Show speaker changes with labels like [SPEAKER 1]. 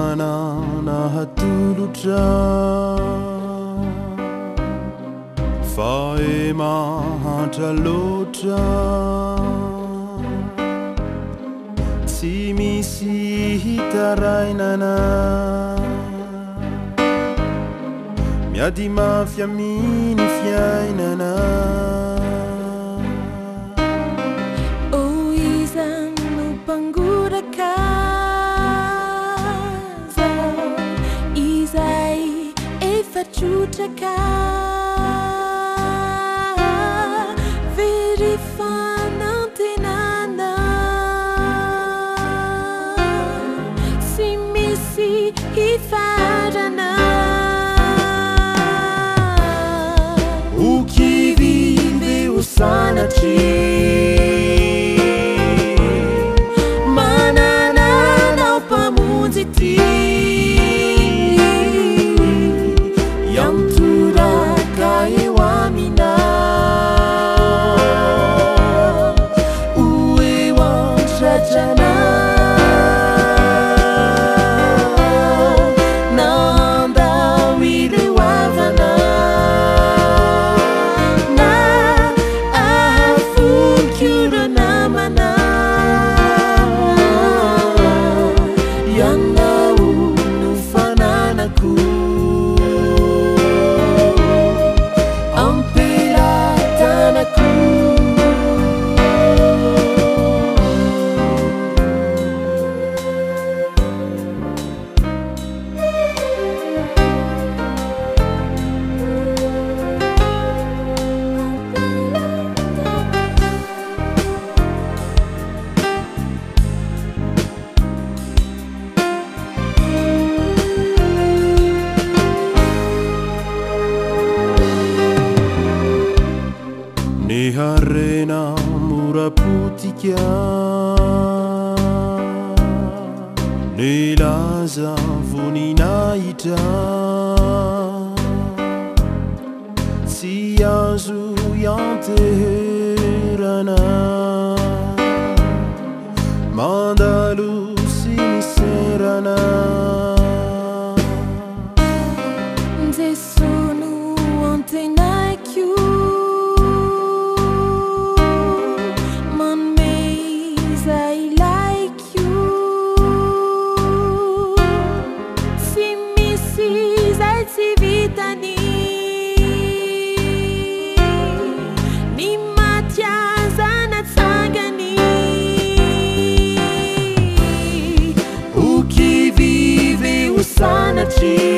[SPEAKER 1] manana hatolotra fa e mahantra loatra tsy misy hitarainana miady mafy amin'ny fiainana.
[SPEAKER 2] O iza no mpangoraka aza izay efa trotraka very fanantenana tsy misy hifarana.
[SPEAKER 1] Ho kivy ve ho sanatria
[SPEAKER 2] Manana anao Mpamonjy ity
[SPEAKER 1] Iantoraka eo aminao ho eo an-tratranao nandao ireo havana
[SPEAKER 2] na ahafoiko ireo namana
[SPEAKER 1] Ianao no fananako am-pelatanako. Ny harena mora potika ny laza voninahitra tsy azo ianteherana mandalo sy miserana.
[SPEAKER 2] Jesoa no antenaiko manome izay ilaiko tsy misy izay tsy vitany ny maty aza natsangany.
[SPEAKER 1] Ho kivy ve ho sanatria